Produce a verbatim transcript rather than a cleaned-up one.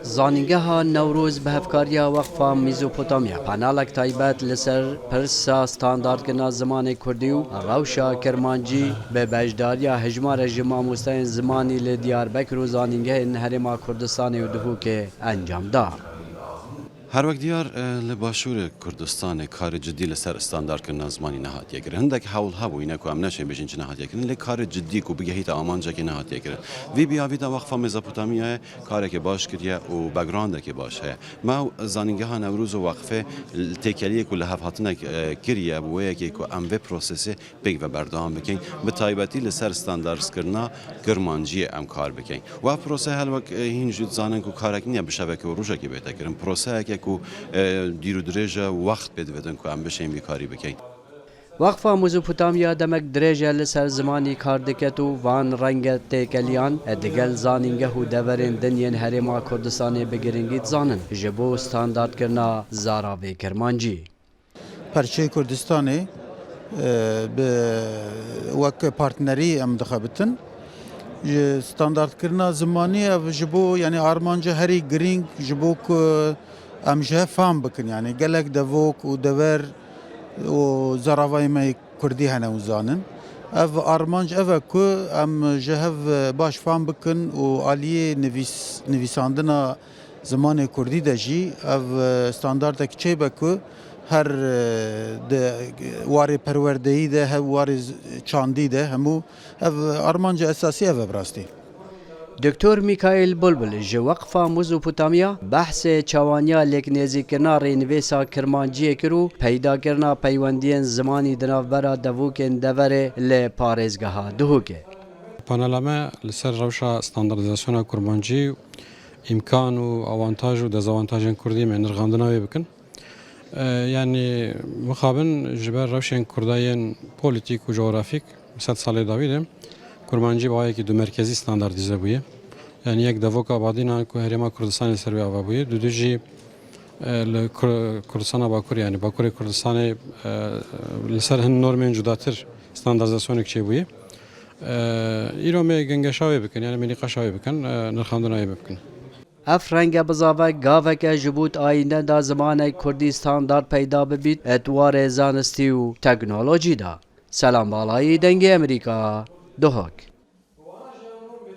Zanîngeha Newroz bi hevkariya Weqfa Mezopotamya panelek taybet li ser pirsa standardkirina zimanê kurdî û rewşa kirmancî bi beşdariya hejmarek ji mamosteyên zimanî li Diyarbekir û zanîngehên Herêma Kurdistanê û Duhokê encam da. Her wek diyar, e, li Başûrê Kurdistanê karê cidî li ser standardkirina zimanî nehatiye kirin. Hindek hewl hebûyî, ne ku em neşên bêjin çi nehatiye kirin, lê karê cidî ku bigehîte amancekê nehatiye kirin. Vî biyavî de Weqfa Mezopotamyayê karekê baş kiriye û backgroundekê baş heye. Me zanîngeha Newroz û Weqfê têkeliyê ku li hev hatinek, e, kiriye, bi wê yekê ku em vê prosesê pêk ve berdewam bikin. Bi taybetî li ser standardkirina kirmanciyê em kar bikin. Û ev proseyê her wek, e, hîn jî dizanin ku karek niye bi şevekê û rojekê bête kirin. Proseyeke ku, e, dîr û dirêj e, wext pê dividin ku em bişên vî karî bikin. Weqfa Mezopotamya demek dirêj e li ser zimanî kar diket û van renge têkeliyan e digel zanîngeh û deverên din yên Herêma Kurdistanê bi giringî dizanin ji bo standardkirina zaravê kirmancî. Perçeyê Kurdistanê, e, bi, wek partnerî em dixebitin. Ji standardkirina zimanî ev ji bo, yanî armanca herî girîng ji bo ku em ji hev fam bikin. Yanî gelek devok û dever û zaravayê me yê kurdî hene û zanin. Ev armanc ev e ku em ji hev baş fam bikin û aliyê nivîs-, nivîsandina zimanê kurdî de jî ev, e, standardek çêbe ku her, e, di warê perwerdeyî de, her warê z-, çandî de hemû ev armanca esasî ev e bi rastî. Doktor Mîkaîl Bulbul ji Weqfa Mezopotamya behsê çawaniya lêknêzîkirina rênivêsa kirmanciyê kir û peydakirina peywendiyên zimanî di navbera devokên deverê li parêzgeha Duhokê. Panela me li ser rewşa standardizasyona kurmancî, îmkan û awantaj û dezawantajên kurdî me nirxandina wê bikin. E, yanî mixabin ji ber rewşên kurda yên polîtîk û coğrafîk, sed salê dawî de kurmancî bi awayekî dumerkezî standardîze bûye. Yanî yek devoka badîna ku Herêma Kurdistanê ser wê ava bûye, dudû jî, e, li Kur-, Kurdistana Bakur, yanî Bakurê Kurdistanê, e, li ser hin normên cudatir standardîzasyonek çêbûye. E, îro me gengeşa wê bikin, yanî me nîqaşa wê bikin, e, nirxandina wê bikin. Ev renge bizave gaveke ji bo di ayînde de zimanek kurdî standard peyda bibît di warê zanistî û teknolojî de. Selam Balayî, Dengê Emerîka, Duhok.